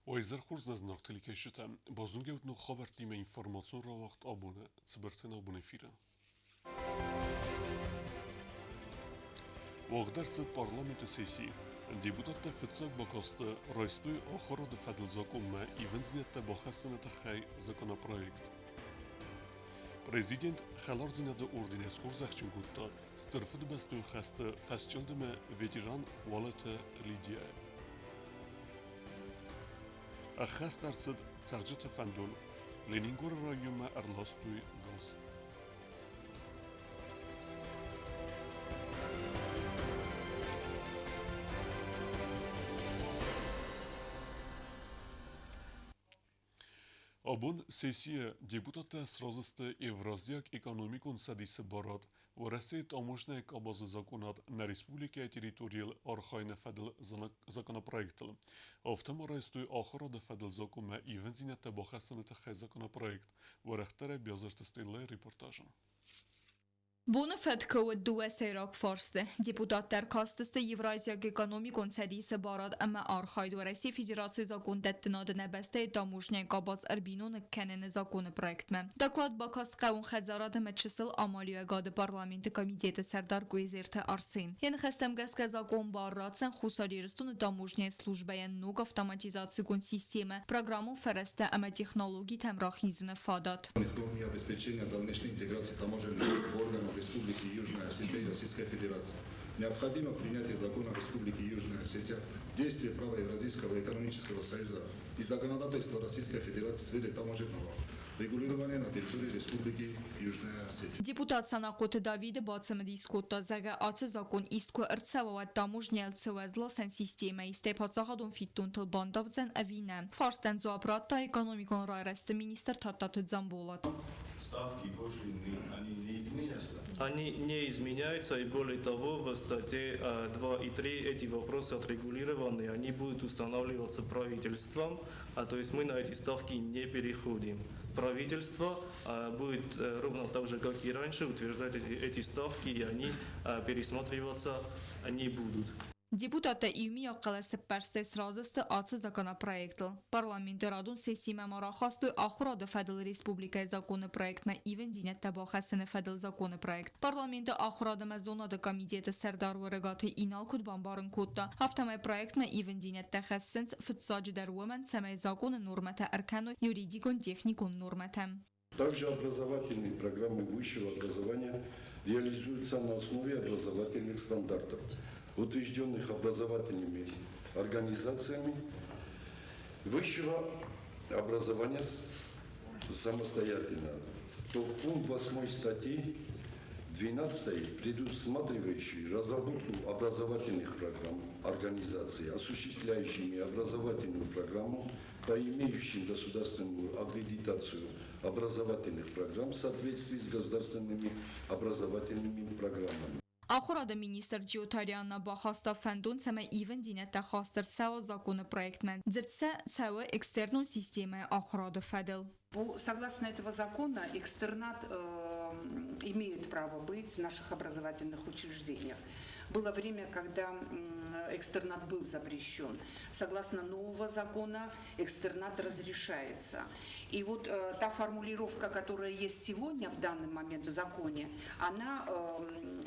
Уӕ изӕр хорз нӕ зынаргъ телекӕсджытӕ! Базонгӕ ут ног хабӕрттимӕ информацион рауагъд абоны Цыбырты абон эфиры. Уагъд ӕрцыд парламенты сесси. Депутаттӕ фыццаг бакасты райстой ахуырады фӕдыл закъонмӕ ивындзинӕдтӕ бахӕссыны тыххӕй законопроект. Президент Хӕлардзинады орденӕй схорзӕхджын кодта Стыр Фыдыбӕстон хӕсты фӕсчъылдымы ветеран Уалыты Лидияйы. Ӕххӕст ӕрцыд цӕрджыты фӕндон, Ленингоры районмӕ ӕрластой газ. Абон сессийы депутаттӕ сразы сты Евразиаг экономикон цӕдисы барад Уӕрӕсейы таможнӕйы къабазы закъонад нӕ республикӕйы территорийыл архайыны фӕдыл законопроектыл. Афтӕ ма райстой ахуырады фӕдыл закъонмӕ ивындзинӕдтӕ бахӕссыны тыххӕй законопроект, уӕрӕхдӕрӕй Биазырты Стеллӕйы репортажы. Боны фӕткы уыд дыууӕ сӕйраг фарсты. Депутаттӕ ӕркастысты Евразиаг экономикон цӕдисы барад ӕмӕ архайд Уӕрӕсейы Федерацийы закондӕттынады нӕ бӕстӕйы таможнӕйы къабаз ӕрбиноныг кӕныны законы проектмӕ. Доклад бакаст хъӕууон хӕдзарад ӕмӕ чысыл амалиуӕгады парламенты комитеты сӕрдар Гуезерты Арсен. Йӕ ныхӕстӕм гӕсгӕ закъон бар ратдзӕн Хуссар Ирыстоны таможнӕйы службӕйӕн ног автоматизацигонд системӕ, программон фӕрӕзтӕ ӕмӕ технологитӕм рахизыны фадат. Кроме обеспечения дальнейшей интеграции таможенных органов Республики Южная Осетия и Российской Федерации, необходимо принятие закона Республики Южная Осетия, действие права Евразийского экономического союза и законодательства Российской Федерации в сфере таможенного регулирования на территории Республики Южная Осетия. Депутат Санахъоты Давиды бацымыдис кодта, зӕгъгӕ, ацы закъон ист куы ӕрцӕуа, уӕд таможнӕйыл цы уӕзласӕн системӕ стӕй паддзахадон фиддонтыл бандавдзӕн ӕви нӕ. Фарстӕн дзуапп радта экономикон райрӕзты министр Тадтаты Дзамболат. Ставки пошлины, они не изменятся? Они не изменяются, и более того, в статье 2 и 3 эти вопросы отрегулированы, они будут устанавливаться правительством, а то есть мы на эти ставки не переходим. Правительство будет ровно так же, как и раньше, утверждать эти ставки, и они пересматриваться не будут. Депутаттӕ иумиаг хъӕлӕсӕппӕрстӕй сразы сты ацы законопроектыл. Парламенты радон сессимӕ ма рахастой ахуырады фӕдыл республикӕйы законы проектмӕ ивындзинӕдтӕ бахӕссыны фӕдыл законы проект. Парламенты ахуырад ӕмӕ зонады комитеты сӕрдар Уӕрӕгаты Инал куыд бамбарын кодта, афтӕмӕй проектмӕ ивындзинӕдтӕ хӕссынц фыццаджыдӕр уымӕн, цӕмӕй законы нормӕтӕ ӕркӕной юридикон-техникон нормӕтӕм. Также образовательные программы высшего образования реализуются на основе образовательных стандартов, утвержденных образовательными организациями высшего образования самостоятельно. То пункт 8 статьи 12, предусматривающий разработку образовательных программ организации, осуществляющими образовательную программу по имеющим государственную аккредитацию образовательных программ в соответствии с государственными образовательными программами. Ахуырады министр Джиотарианна бахаста фӕндон, цӕмӕй ивындзинӕдтӕ хаст ӕрцӕуа законы проектмӕ. Дзырд сӕ цӕуы экстернон системӕйы ахуырады фӕдыл. Согласно этого закона, экстернат имеет право быть в наших образовательных учреждениях. Было время, когда экстернат был запрещен. Согласно нового закона, экстернат разрешается. И вот та формулировка, которая есть сегодня в данный момент в законе, она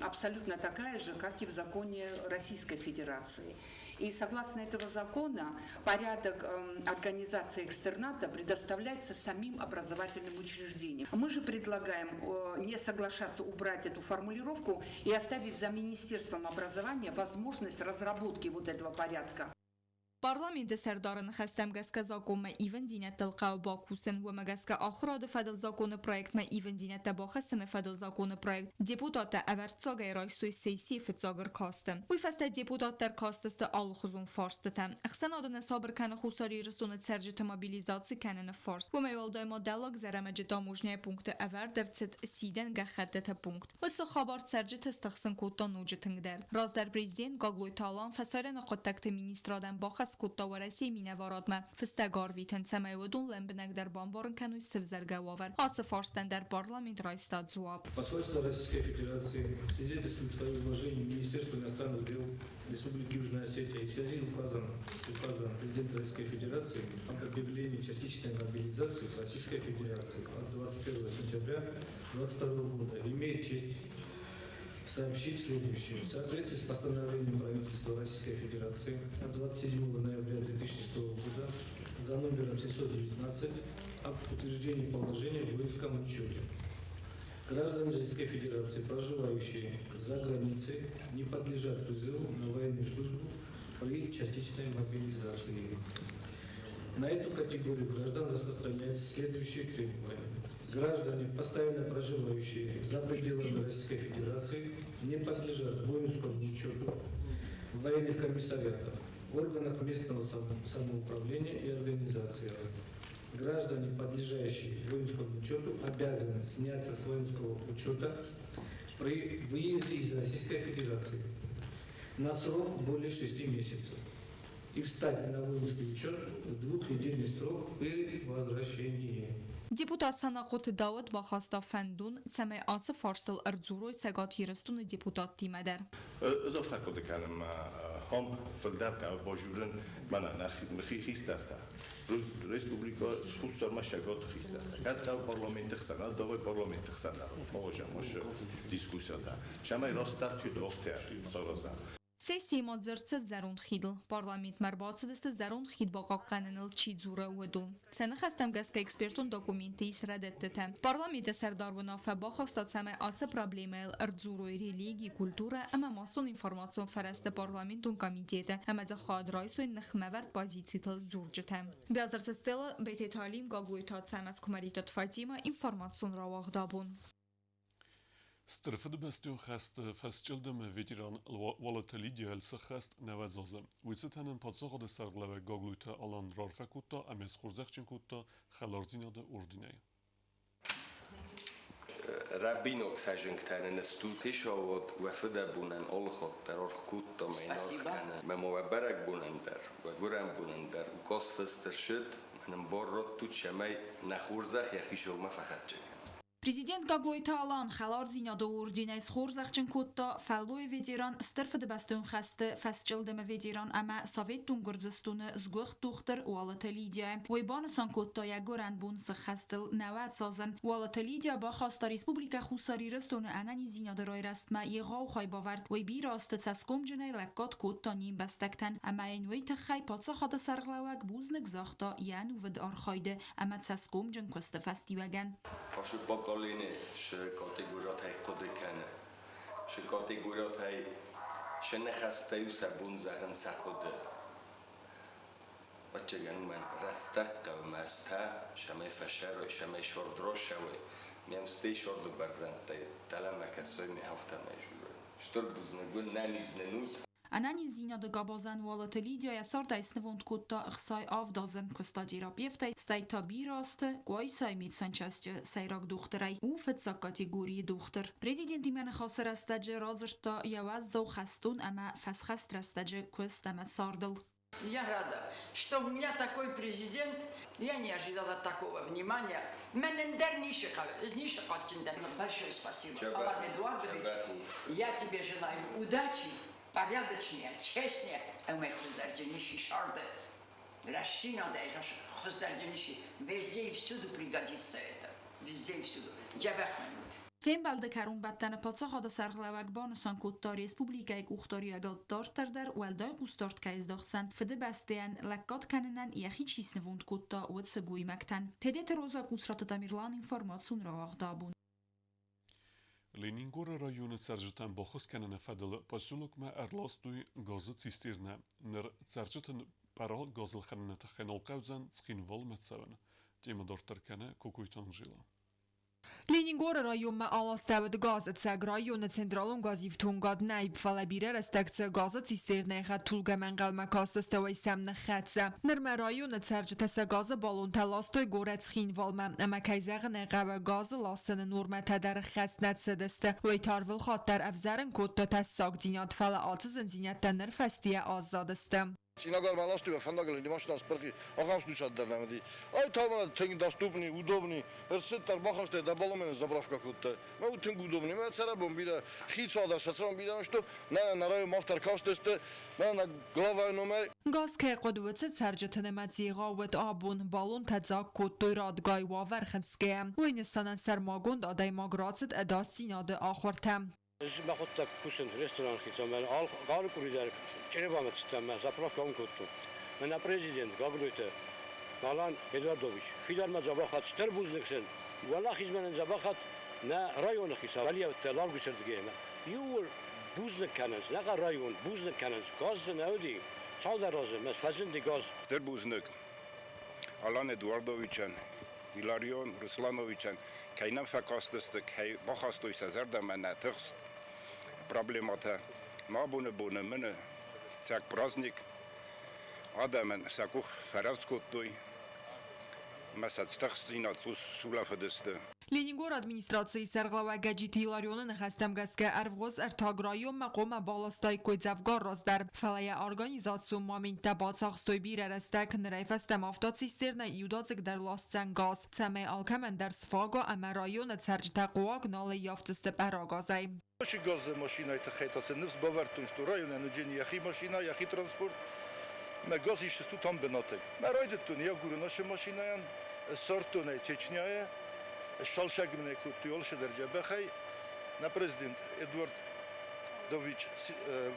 абсолютно такая же, как и в законе Российской Федерации. И согласно этого закона порядок организации экстерната предоставляется самим образовательным учреждениям. Мы же предлагаем не соглашаться убрать эту формулировку и оставить за Министерством образования возможность разработки вот этого порядка. Парламенты сӕрдары ныхӕстӕм гӕсгӕ законмӕ ивындзинӕдтыл хъӕуы бакусын, уымӕ гӕсгӕ ахуырады фӕдыл законы проектмӕ ивындзинӕдтӕ бахӕссыны фӕдыл законы проект депутаттӕ ӕвӕрццагӕй райстой сессийы фыццаг ӕркасты. Уый фӕстӕ депутаттӕ ӕркастысты алыхуызон фарстытӕ. Ӕхсӕнады нӕ сабыр кӕны Хуссар Ирыстоны цӕрджыты мобилизаци кӕныны фарст. Уымӕй уӕлдай ма Дӕллаг Зӕрӕмӕджы таможнӕйы пункты ӕвӕрд ӕрцыд сидӕн гӕххӕттыты пункт. Уыцы хабар цӕрджыты стыхсын кодта ноджы тынгдӕр. Раздӕр президент Гаглойты Алан фӕсарӕны хъуыддӕгты министрадӕн бахӕс бахӕс кодта Уӕрӕсейы минӕварадмӕ фыстӕг арвитын, цӕмӕй уыдон лӕмбынӕгдӕр бамбарын кӕной сывзӕргӕ уавӕр. Ацы фарстӕн дӕр парламент райста дзуапп. Посольство Российской Федерации свидетельствует свое уважение Министерству иностранных дел Республики Южная Осетия и в связи с указом президента Российской Федерации об объявлении частичной мобилизации Российской Федерации от 21 сентября 2022 года имеет честь сообщить следующее. В соответствии с постановлением правительства Российской Федерации от 27 ноября 2006 года за номером 719 об утверждении положения в воинском учете. Граждане Российской Федерации, проживающие за границей, не подлежат призыву на военную службу при частичной мобилизации. На эту категорию граждан распространяются следующие требования. Граждане, постоянно проживающие за пределами Российской Федерации, не подлежат воинскому учету в военных комиссариатах, органах местного самоуправления и организациях. Граждане, подлежащие воинскому учету, обязаны сняться с воинского учета при выезде из Российской Федерации на срок более 6 месяцев и встать на воинский учет в двухнедельный срок при возвращении. Депутат Санахъоты Дауыт бахаста фӕндон, цӕмӕй ацы фарстыл ӕрдзурой Цӕгат Ирыстоны депутаттимӕ дӕр. Ӕз афтӕ хъуыды кӕнын, мӕ ам фылдӕртӕ базурын мӕнӕ нӕхи хистӕртӕ, республикӕ Хуссармӕ Цӕгаты хистӕртӕ. Кӕд хъӕуы парламенты хсӕн, давай парламенты хсӕн дӕр ауазӕм ацы дискуссиятӕ, цӕмӕй растдӕр куыд афтӕ саразӕм. Сессийы ма дзырд цыд зӕронд хидыл. Парламентмӕ ӕрбацыдысты зӕронд хид бахъахъхъӕныныл чи дзуры, уыдон. Сӕ ныхӕстӕм гӕсгӕ экспертон документты ис рӕдыдтытӕ. Парламенты сӕрдар уынаффӕ бахаста, цӕмӕй ацы проблемӕйыл ӕрдзурой религи, культурӕ ӕмӕ массон информацион фӕрӕзты парламентон комитеты ӕмӕ дзы хайад райсой ныхмӕвӕрд позицитыл дзурджытӕ. Биазырты Стелла, Бететы Алим, Гаглойты Ацӕмӕз, Куымӕридты Фатимӕ, информацион рауагъд абон. Стыр Фыдыбӕстӕйон хӕсты фӕсчъылдымы ветеран Уалыты Лидия сыххӕст нӕуӕдз азы. Уый цытӕн ын паддзахады сӕргълӕууӕг Гаглойты Алан раарфӕ кодта ӕмӕ схорзӕхджын кодта хӕлардзинады орденӕй. Рӕбинаг сӕзынгтӕн стултешауод уӕ фыдӕбонӕн алыхатт дӕр аргъ кодта мӕ йын аргъ кӕнӕн. Мӕ ма уӕ бӕрӕгбонӕн дӕр, уӕ гуырӕнбонӕн дӕр указ фыст ӕрцыд, мӕн бар раттут, цӕмӕй нӕ хорзӕх йӕхи сӕумӕ фӕхӕццӕ кӕна. Президент Гаглойты Алан хӕлардзинады орденӕй схорзӕхджын кодта фӕллойы ветеран Стыр Фыдыбӕстон хӕсты фӕсчъылдымы ветеран ӕмӕ Советон Гуырдзыстоны сгуыхт дохтыр Уалыты Лидияйы. Уый банысан кодта йӕ гуырӕнбон сыххӕстыл 90 азы. Уалыты Лидия бахаста Республикӕ Хуссар Ирыстоны ӕнӕниздзинады райрӕзтмӕ егъау хайбавӕрд. Уый бирӕ азты цӕсгомджынӕй лӕггад кодта не мбӕстӕгтӕн ӕмӕ йын уый тыххӕй паддзахады сӕргълӕууӕг бузныг загъта йӕ ӕнувыд архайды ӕмӕ цӕсгомджын куысты фӕстиуӕгӕн. Ашы поколение шы категориятӕй хъуыды кӕны, шы категориятӕй шы ныхӕстӕй у сӕ бон зӕгъын сӕ хъуыды. Ӕвӕццӕгӕн уымӕн рӕстӕг хъӕуы мӕ ӕз та, цӕмӕй фӕсӕрой, цӕмӕй сорд росӕуой, ме мстӕй сорды бӕрзӕндтӕй дӕлӕмӕ кӕсой, ме афтӕмӕй журой. Стыр бузныг уын, нӕниз нын ут! Ӕнӕниздзинады габазӕн Уалыты Лидия йӕ цардӕй снывонд кодта 67 азы. Куыста терапевтӕй, стӕй та бирӕ азты Къуайсайы медсанчасты сӕйраг дохтырӕй. У фыццаг категорийы дохтыр. Президентимӕ ныхасы рӕстӕджы радзырдта йӕ уӕззау хӕстон ӕмӕ фӕсхӕст рӕстӕджы куыст ӕмӕ цардыл. Я рада, что у меня такой президент. Я не ожидала такого внимания. Мӕнӕн дӕр ницы хъаджджын дӕн. Большое спасибо, Алан Эдуардович. Я тебе желаю удачи, порядочнее, честнее. Ӕмӕ хуыздӕрджыниши сӕрды рӕстдзинадӕй хуыздӕрджыниши везде и всюду пригодится это. Везде и всюду. Дзӕбӕх мын ут. Фембӕлды кӕронбӕттӕны паддзахады сӕргълӕууӕг банысан кодта, республикӕйы къухдариуӕгад дарддӕр дӕр уӕлдай хъусдард кӕй здахдзӕн Фыдыбӕстӕйӕн лӕггад кӕнынӕн йӕхи чи снывонд кодта, уыцы гоймӕгтӕн. Тедеты Роза, Къусраты Тамерлан, информацион рауагъд абон. Ленингоры районы цӕрджытӕн баххуыс кӕныны фӕдыл поселокмӕ ӕрластой газы цистернӕ. Ныр цӕрджытӕн пъӕра газ ӕлхӕныны тыххӕй нал хъӕудзӕн Цхинвалмӕ цӕуын. Темӕ дарддӕр кӕны Кокойты Анжела. Ленингоры районмӕ аластӕуыд газ. Ӕцӕг районы централон газифтонгад нӕй, фӕлӕ бирӕ рӕстӕг цы газы цистернӕйы хӕдтулгӕмӕ ӕнхъӕлмӕ кастысты, уый сӕм ныххӕццӕ. Нырмӕ районы цӕрджытӕ сӕ газы баллонтӕ ластой горӕт Цхинвалмӕ, ӕмӕ кӕй зӕгъын ӕй хъӕуы, газы ласыны нормӕтӕ дӕр ӕххӕст нӕ цыдысты. Уый та ӕрвылхатт дӕр ӕвзӕрын кодта тӕссагдзинад, фӕлӕ ацы зындзинӕдтӕ ныр фӕстийӕ аззадысты. Цъинагармӕ ластой, фӕндагыл машина спырхи, ахӕм случай дӕр нӕ уыди. Ай та мӕ тынг доступный, удобный. Ӕрцыд дӕр бахастай, дӕ баллонмӕ заправка кодтай. Мӕ у тынг удобный. Мӕ цӕрӕнбон бирӕ, хицауад сӕ цӕрӕнбон бирӕ сты. Нӕ, нӕ район автор кастысты. Мӕ нӕ главайы номӕй. Газ кӕй хъуыд, уыцы цӕрджыты нымӕц егъау уыд абон. Баллонтӕ дзаг кодтой радгай уавӕр хынцгӕйӕ. Уый нысанӕн сӕрмагонд адӕймаг рацыд ӕдасдзинады ахуыртӕ. Ӕз мӕхуыдтӕг кусын рестораны хицау, алы къуыри дӕр Чъребамӕ цыдтӕн, мӕ заправкӕ уым кодтон. Мӕнӕ президент Гаглойты Алан Эдуардович, фидармӕ дзӕбӕхат, стыр бузныг сын, уӕлахизмӕ нын дзӕбӕхат нӕ районы хицау Алиевты Лалгуйсӕрдыгӕй ӕмӕ иууыл бузныг кӕнынц, нӕ район бузныг кӕнынц, газ дзы нӕ уыди, цалдӕр азы мӕ фӕзынди газ. Стыр бузныг Алан Эдуардовичӕн, Иларион Руслановичӕн, кӕй нӕм фӕкастысты, кӕй бахастой сӕ зӕрдӕмӕ нӕ тыхст проблемӕтӕ. Ма абоны боны мын цӕг праздник адӕмӕн сӕ къух фӕрӕвдз кодтой мӕ сӕ тыхстдзинад цъус сулӕфыдысты. Ленингоры администрацийы сӕргълӕууӕг Гӕджиты Иларионы ныхӕстӕм гӕсгӕ ӕрвгъуыз ӕртаг районмӕ хъуамӕ баластаиккой дзӕвгар раздӕр, фӕлӕ йӕ организацион моменттӕ бацахстой бирӕ рӕстӕг. Нырӕй фӕстӕмӕ автоцистернӕ иудадзыгдӕр ласдзӕн газ, цӕмӕй алкӕмӕн дӕр сфаг уа ӕмӕ районы цӕрджытӕ хъуаг нал ӕййафдзысты пъӕрагазӕй. Чи газы машинӕйы тыххӕй та сын ныфс бавӕрдтон, что районӕн уыджын йӕхи машинӕ, йӕхи транспорт. Мӕ газ исыстут ам бынатӕй. Мӕ райдыдтон йӕ агурын ацы машинӕйӕн, ссардтон ӕй Чечняйӕ, ссалсӕг мын ӕй кодтой алцыдӕр дзӕбӕхӕй. Нӕ президент Эдуард Дович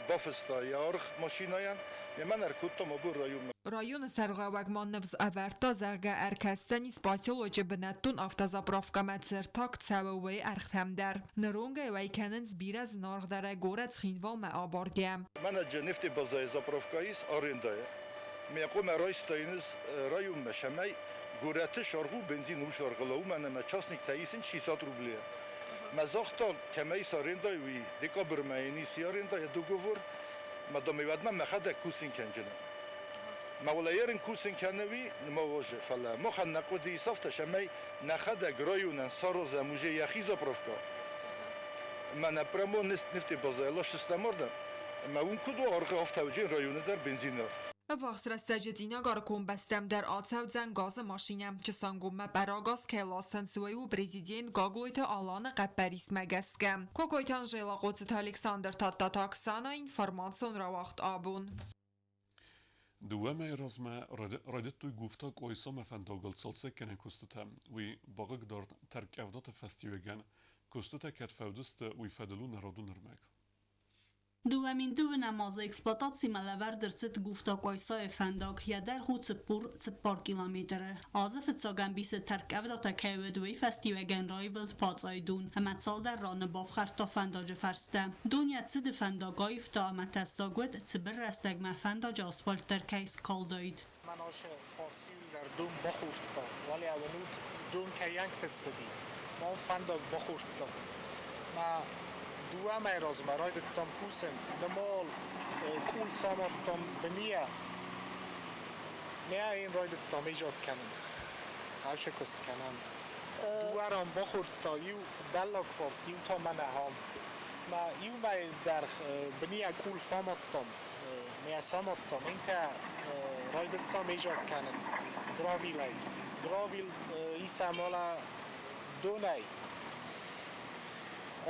бафыста йӕ аргъ машинӕйӕн, мемӕ ӕркодтам абон районмӕ. Районы сӕргълӕууӕг ма ныфс ӕвӕрдта, зӕгъгӕ, ӕркӕсдзӕнис поселочы бынӕттон автозаправкӕмӕ цы ртаг цӕуы, уый ӕргътӕм дӕр. Ныронгӕй уӕй кӕнынц бирӕ зынаргъдӕрӕй горӕт Цхинвалмӕ абаргӕ. Мӕнӕ нефтебазӕйы заправка ис арендӕйы. Мӕ хъуамӕ райстаин районмӕ, цӕмӕй горӕты саргъ у бензин у саргъыл, уымӕн ӕмӕ частниктӕ исынц 60 рубле. Мӕ загъта, кӕмӕ ис арендӕйы, уый декабрмӕ йын ис арендӕйы договор. Мӕ домӕ мӕхӕдӕг кусын кӕнджынӕн. Мӕ уӕлӕйӕрын кусын кӕнӕуи нымӕуозы, фӕлӕ махӕн нӕ хъуыды ис афтӕ, цӕмӕй нӕхӕдӕг районӕн саразӕм уже йӕхи заправка. Мӕнӕ прямо нефтебазӕйы ласдзыстӕм ардӕм, ӕмӕ уым куыд у аргъы, афтӕ уыджын районы дӕр бензин аргъ. Ӕввахс рӕстӕджы Цъинагары комбӕстӕм дӕр ацӕудзӕн газы машинӕ. Чысангоммӕ пъӕрагаз кӕй ласынц, уый у президент Гаглойты Аланы хъӕппӕрисмӕ гӕсгӕ. Кокойты Анжела, Хъоцыты Александр, Тадтаты Оксана, информацион рауагъд абон. Дыууӕ мӕйы размӕ райдыдтой Гуфта Къуайсамӕ фӕндагыл цалцӕггӕнӕн куыстытӕ. Уый бахъыгдард тӕрккъӕвдаты фӕстиуӕгӕн. Куыстытӕ кӕд фӕуыдысты, уый фӕдыл у народон ӕрмӕг. 2012 азы эксплуатацимӕ лӕвӕрд ӕрцыд Гуфта-Къуайсайы фӕндаг, йӕ дӕргъ у 44 километры. Азы фыццаг ӕмбисы тӕрккъӕвдатӕ кӕй уыд, уый фӕстиуӕгӕн раивылд Пацъайы дон ӕмӕ цалдӕр раны бафхӕрдта фӕндаджы фӕрстӕ. Дон йӕ цыды фӕндаг аивта ӕмӕ тӕссаг уыд, цыбыр рӕстӕгмӕ фӕндаджы асфальт дӕр кӕй скалдаид. Маноше форсиугӕр дон бахордта, уӕлиауӕн дон кӕйӕнгты ссыди, мон фӕндаг бахордта. Мӕ дыууӕ мӕйы размӕ райдыдтам кусын, нымал къул самадтам бынийӕ. Мӕ йын райдыдтам изӕр кӕнын, ӕсы куыст кӕнӕм. Дыууӕ ран бахордта, иу дӕллаг фарс, иу та мӕнӕ ам. Мӕ иу мӕйы дӕргъ бынийӕ къул фӕмадтам, мӕ самадтам, интӕ райдыдтам изӕр кӕнын гравилӕй. Гравил исӕмала донӕй.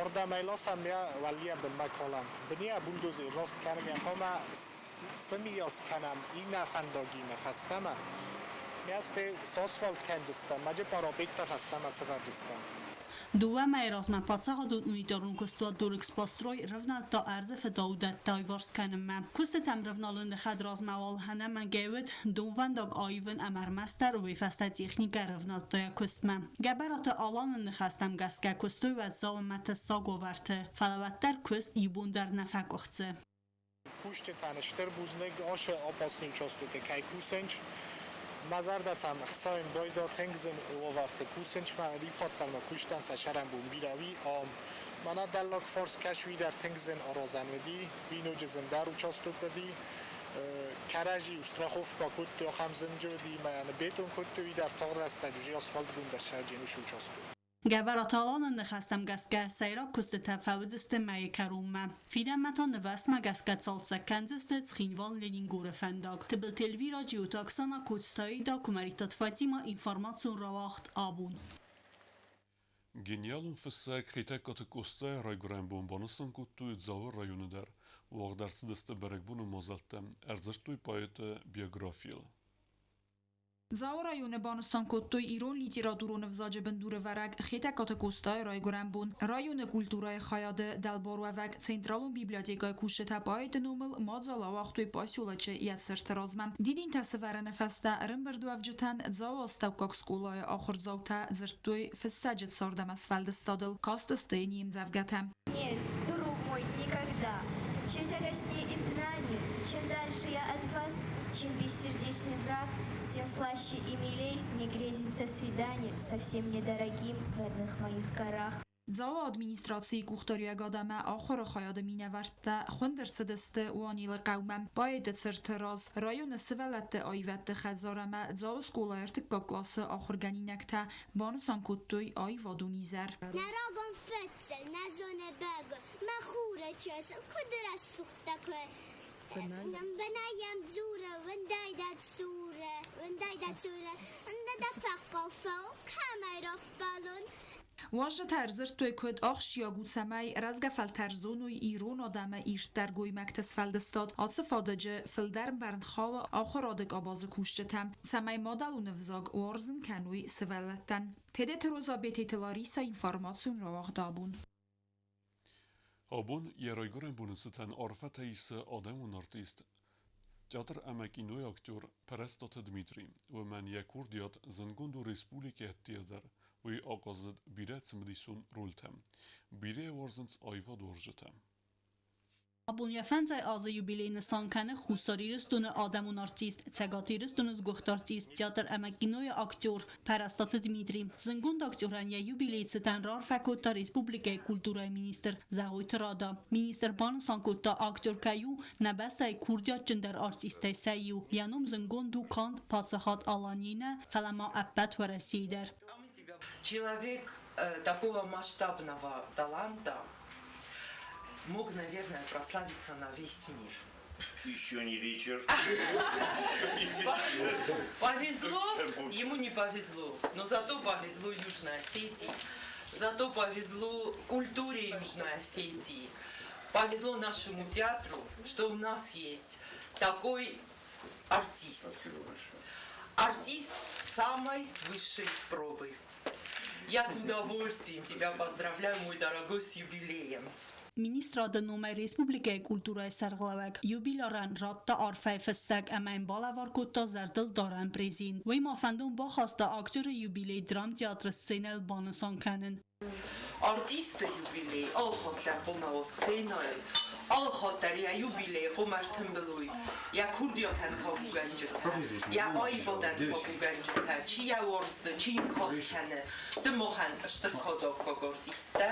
Ардӕм ӕй ласӕм мӕ уӕлийӕ бынмӕ калӕм. Бынийӕ бульдозер раст кӕнӕм ӕмӕ цымыйас кӕнӕм иннӕ фӕндагимӕ фӕстӕмӕ. Мӕсты асфальт кӕнджыстӕм, маджы парапеттӕ фӕстӕмӕ сывӕрджыстӕм. Дыууӕ мӕйы размӕ паддзахадон унитарон куыстуат Дорэкспострой рывнӕлдта ӕрдзы фыдаудӕттӕ аиварс кӕнынмӕ. Куыстытӕм рывналыны хӕдразмӕ уал ӕнӕмӕнгӕй уыд донвӕндаг аивын ӕмӕ ӕрмӕстдӕр уый фӕстӕ техникӕ рывнӕлдта йӕ куыстмӕ. Гӕбӕраты Аланы ныхӕстӕм гӕсгӕ куыстой уӕззау ӕмӕ тӕссаг уавӕрты, фӕлӕ уӕддӕр куыст иу бон дӕр нӕ фӕкъуыхцы. Кусджытӕн стыр бузныг ацы опасный участокы кӕй кусынц. Мӕ зӕрдӕ сӕм ӕхсайын байдыдта тынг зын уавӕрты кусынц. Мӕ иу хатт дӕр ма куыстӕн сӕ сӕрӕнбон бирӕ уи. Мӕнӕ дӕллаг фарс кӕс, уый дӕр тынг зын аразӕн уыди. Биноджы зындӕр участок уыди. Кӕрӕдзи страховка кодтой, ахӕм зынджы уыди, мӕ бетон кодтой, уый дӕр тагъд рӕстӕджы асфальтгонд ӕрцӕуджын уыцы участок. Гӕбӕраты Аланы ныхӕстӕм гӕсгӕ, сӕйраг куыстытӕ фӕуыдзысты мӕйы кӕронмӕ. Фидӕнмӕ та нывӕстмӕ гӕсгӕ цалцӕг кӕндзысты Цхинвал-Ленингоры фӕндаг. Тыбылты Эльвира, Джиоты Оксана, Коцты Аида, Куымӕридтаты Фатимӕ, информацион рауагъд «Абон». Гениалон фыссӕг Хетӕгкаты Къостайы райгуырӕн бон банысан кодтой Дзауы районы дӕр. Уагъд ӕрцыдысты бӕрӕгбоны мадзӕлттӕ, ӕрдзырдтой поэты биографийыл. Дзауы районы банысан кодтой ирон литературон ӕвзаджы бындурӕвӕрӕг Хетӕгкаты Къостайы райгуырӕн бон. Районы культурӕйы хайады дӕлбаруӕвӕг Централон библиотекӕйы кусджытӕ поэты номыл мадзал ауагътой поселочы йӕ цырты размӕ. Дидинтӕ сӕвӕрыны фӕстӕ ӕрӕмбырдуӕвджытӕн Дзауы астӕуккаг скъолайы ахуырдзаутӕ дзырдтой фыссӕджы цард ӕмӕ сфӕлдыстадыл, кастысты йын йе мдзӕвгӕтӕ. Нет, друг мой, никогда. Чем тягостнее изгнание, чем дальше я от вас, чем бессердечный враг, тем слаще и милей мне грезится свидание со всем недорогим в родных моих горах. Дзауы администрацийы къухдариуӕгад ӕмӕ ахуыры хайады минӕвӕрттӕ хуынд ӕрцыдысты Уанелы хъӕумӕ. Поэты цырты раз районы сывӕллӕтты аивӕдты хӕдзар ӕмӕ Дзауы скъолайы ӕртыккаг къласы ахуыргӕнинӕгтӕ банысан кодтой аивадон изӕр. Нӕ рагон фӕццӕг, нӕ зонӕ бӕгуы, мӕ хуры чысыл, куыд рӕсугъдтӕ куы. Бынайӕм дзуры, уындӕй дӕ цуры, уындӕй дӕ цуры, дӕ фӕхъхъау фӕу, кӕмӕй раппӕлон. Уазджытӕ ӕрдзырдтой, куыд ахсджиаг у, цӕмӕй рӕзгӕ фӕлтӕр зоной ирон адӕмы ирддӕр гоймӕгты сфӕлдыстад. Ацы фадыджы фылдӕр бӕрн хауы ахуырады къабазы кусджытӕм, цӕмӕй мадӕлон ӕвзаг уарзын кӕной сывӕллӕттӕн. Тедеты Роза, Бететы Лариса, информацион рауагъд абон. Абон йӕ райгуырӕн боны цытӕн арфӕтӕ исы адӕмон артист, театр ӕмӕ кинойы актер Пӕрӕстаты Дмитрий. Уымӕн йӕ курдиат зындгонд у республикӕйы ӕддейӕ дӕр. Уый ахъазыд бирӕ цымыдисон рольтӕ. Бирӕ уарзынц аивадуарзджытӕ. Абон йӕ фӕндзай азы юбилей нысан кӕны Хуссар Ирыстоны адӕмон артист, Цӕгат Ирыстоны сгуыхт артист, театр ӕмӕ кинойы актер Пӕрӕстаты Дмитрий. Зындгонд актерӕн йӕ юбилейы цытӕн раарфӕ кодта республикӕйы культурӕйы министр Зӕгъойты Рада. Министр банысан кодта, актер кӕй у нӕ бӕстӕйы курдиатджындӕр артисттӕй сӕ иу. Йӕ ном зындгонд у канд паддзахад Аланийы нӕ, фӕлӕ ма ӕппӕт Уӕрӕсейы дӕр. Человек такого масштабного таланта мог, наверное, прославиться на весь мир. Еще не вечер. Повезло, ему не повезло, но зато повезло Южной Осетии, зато повезло культуре Южной Осетии, повезло нашему театру, что у нас есть такой артист. Спасибо большое. Артист самой высшей пробы. Я с удовольствием тебя поздравляю, мой дорогой, с юбилеем. Министрады номӕй республикӕйы культурӕйы сӕргълӕууӕг юбилярӕн радта арфӕйы фыстӕг ӕмӕ йын балӕвар кодта зӕрдылдарӕн презент. Уый ма фӕндон бахаста актеры юбилей драмтеатры сценӕйыл банысан кӕнын. Артисты юбилей алхатт хъуамӕ уа сценӕйыл, алхатт дӕр йӕ юбилей хъуамӕ ӕртымбыл уой йӕ курдиатӕн табугӕнджытӕ, йӕ аивадӕн табугӕнджытӕ, чи йӕ уарзы, чи йын кад кӕны. Ды махӕн стыр кадаккаг артисттӕ.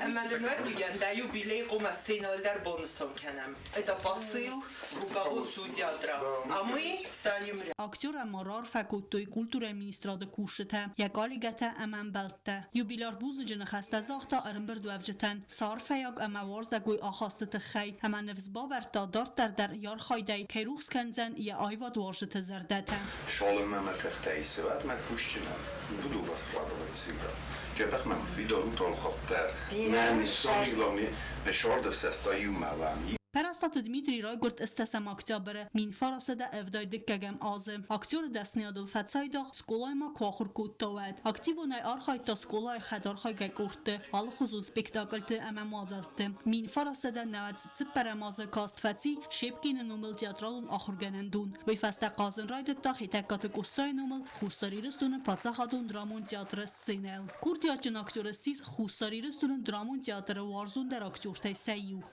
Ӕмӕ дын уӕд дӕ юбилей хъуамӕ сценӕйыл дӕр банысан кӕнӕм. Это посыл руководству театра, а мы станем рядом. Актер ӕмӕ раарфӕ кодтой культурӕйы министрады кусджытӕ, йӕ коллегӕтӕ ӕмӕ ӕмбӕлттӕ. Юбиляр бузныджы ныхӕстӕ загъта ӕрӕмбырдуӕвджытӕн сӕ арфӕйаг ӕмӕ уарзӕгой ахасты тыххӕй ӕмӕ ныфс бавӕрдта, дарддӕр дӕр йӕ архайдӕй кӕй рухс кӕндзӕн йӕ аивадуарзджыты зӕрдӕтӕ. Шалом ӕмӕ тыхтӕ исывӕд мӕ кусджынӕн. Буду вас радовать всегда. Джебех мӕм фидар уталхаттӕ. Нӕ ниссани главный сардӕфсӕста иумӕ вӕм. Пӕрӕстаты Дмитрий райгуырд ӕстӕсӕм октябры 1972 азы. Актеры дӕсныйадыл фӕцайдагъ, скъолайы ма куы ахуыр кодта, уӕд. Активонӕй архайдта скъолайы хӕдархайгӕ къордты, алыхуызон спектакльты ӕмӕ мадзӕлтты. 1994 азы каст фӕци Щепкины номыл театралон ахуыргӕнӕндон. Уый фӕстӕ хъазын райдыдта Хетӕгкаты Къостайы номыл Хуссар Ирыстоны паддзахадон драмон театры сценӕйыл. Курдиатджын актер ссис Хуссар Ирыстоны драмон театры уарзондӕр актертӕй сӕ иу.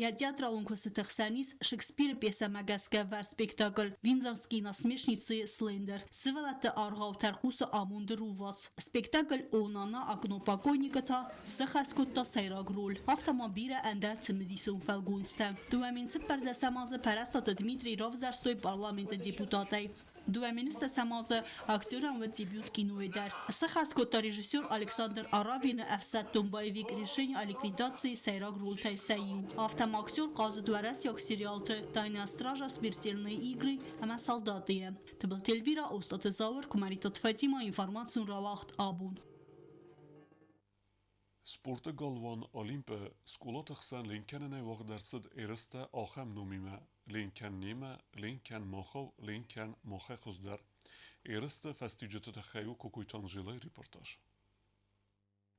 Йӕ театралон куыстыты хсӕн ис Шекспиры пьесӕмӕ гӕсгӕ ӕвӕрд спектакль «Виндзорские насмешницы» Слендер, сывӕллӕтты аргъау «Тӕрхъусы амонды рувас». Спектакль «О нана, окно покойника» та сӕххӕст кодта сӕйраг роль. Афтӕ ма бирӕ ӕндӕр цымыдисон фӕлгонцтӕ. 2014 азы Пӕрӕстаты Дмитрий равзӕрстой парламенты депутатӕй. 2010 азы актерӕн уыд дебют кинойы дӕр. Сӕххӕст кодта режиссер Александр Аравины ӕфсӕддон боевик «Решение о ликвидации» сӕйраг ролтӕй сӕ иу. Афтӕ ма актер хъазыд уӕрӕсейаг сериалты «Тайная стража», «Смертельные игры» ӕмӕ «Солдаты». Тыбылты Эльвира, Остъаты Зауыр, Куымӕридтаты Фатимӕ, информацион рауагъд «Абон». Спорты галуан Олимп-ы скъолаты хсӕн ленккӕнынӕй уагъд ӕрцыд ерыстӕ ахӕм номимӕ «Ленкӕн немӕ, ленкӕн махау, ленкӕн махӕй хуыздӕр». Ерысты фӕстиуджыты тыххӕй у Кокойты Анжелӕйы репортаж.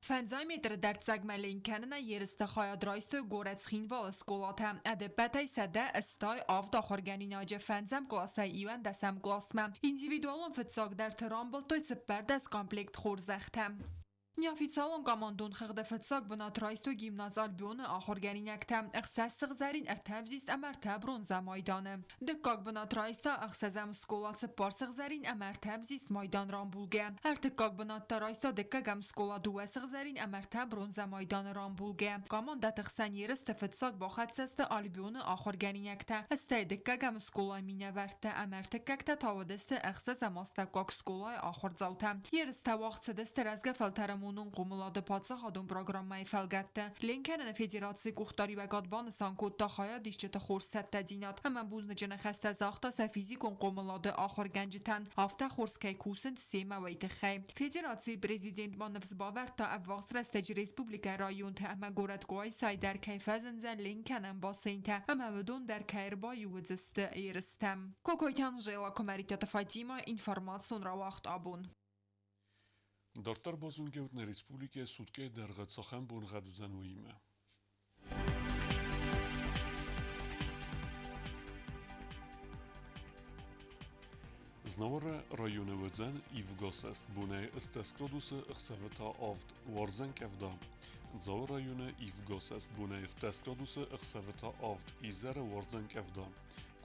Фӕндзай метры дӕрддзӕгмӕ ленк кӕнынӕй ерысты хайад райстой горӕт Цхинвалы скъолатӕ. Ӕдӕппӕтӕй 187 ахуыргӕнинаджы фӕндзӕм къласӕй иуӕндӕсӕм къласмӕ. Индивидуалон фыццагдӕрты рамбылдтой 14 комплект хорзӕхтӕ. Неофициалон командон хыгъды фыццаг бынат райстой гимназ Альбионы ахуыргӕнинӕгтӕ ӕхсӕз сыгъзӕрин, ӕртӕ ӕвзист ӕмӕ ӕртӕ бронзӕ майданы. Дыккаг бынат райста ӕхсӕзӕм скъола цыппар сыгъзӕрин ӕмӕ ӕртӕ ӕвзист майдан рамбулгӕ. Ӕртыккаг бынат та райста дыккӕгӕм скъола дыууӕ сыгъзӕрин ӕмӕ ӕртӕ бронзӕ майданы рамбулгӕ. Командӕты хсӕн ерысты фыццаг бахӕццӕ сты Альбионы ахуыргӕнинӕгтӕ, стӕй дыккӕгӕм скъолайы минӕвӕрттӕ ӕмӕ ӕртыккӕгтӕ та уыдысты ӕхсӕзӕм астӕуккаг скъолайы ахуырдзаутӕ. Ерыстӕ уагъд цыдысты рӕзгӕ фӕлтӕры монон хъомылады паддзахадон программӕйы фӕлгӕтты. Ленкӕныны федерацийы къухдариуӕгад банысан кодта хайадисджыты хорз цӕттӕдзинад ӕмӕ бузныджы ныхӕстӕ загъта сӕ физикон хъомылады ахуыргӕнджытӕн, афтӕ хорз кӕй кусынц семӕ уый тыххӕй. Федерацийы президент ма ныфс бавӕрдта, ӕввахс рӕстӕджы республикӕйы районтӕ ӕмӕ горӕт Къуайсайы дӕр кӕй фӕзындзӕн ленкӕнӕн бассейнтӕ ӕмӕ уыдон дӕр кӕй ӕрбаиу уыдзысты ерыстӕм. Кокойты Анжела, Куымӕридтаты Фатимӕ, информацион рауагъд абон. Дарддӕр базонгӕут нӕ республикӕйы суткӕйы дӕргъы цахӕм боныгъӕд уыдзӕн, уыимӕ. Знауыры районы уыдзӕн ивгӕсӕст бонӕй 8 градусы, ӕхсӕвы та авд, уардзӕн къӕвда. Дзауы районы ивгӕсӕст бонӕй 7 градусы, ӕхсӕвы та авд, изӕры уардзӕн къӕвда.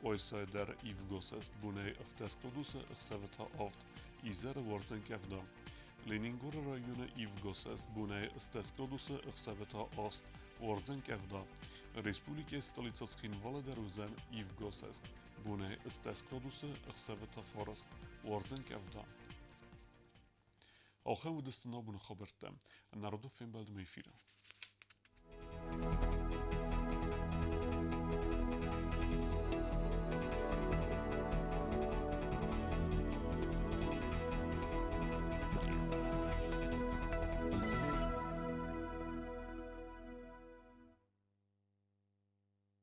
Къуайсайы дӕр ивгӕсӕст бонӕй 7 градусы, ӕхсӕвы та авд, изӕры уардзӕн къӕвда. Ленингоры районы ивгӕсӕст бонӕй 8 градусы, ӕхсӕвы та аст, уардзӕн къӕвда. Республикӕйы столицӕ Цхинвалы дӕр уыдзӕн ивгӕсӕст бонӕй 8 градусы, ӕхсӕвы та фараст, уардзӕн къӕвда. Ахӕм уыдысты нӕ абоны хабӕрттӕ. Народов фембӕлдмӕ эфиры.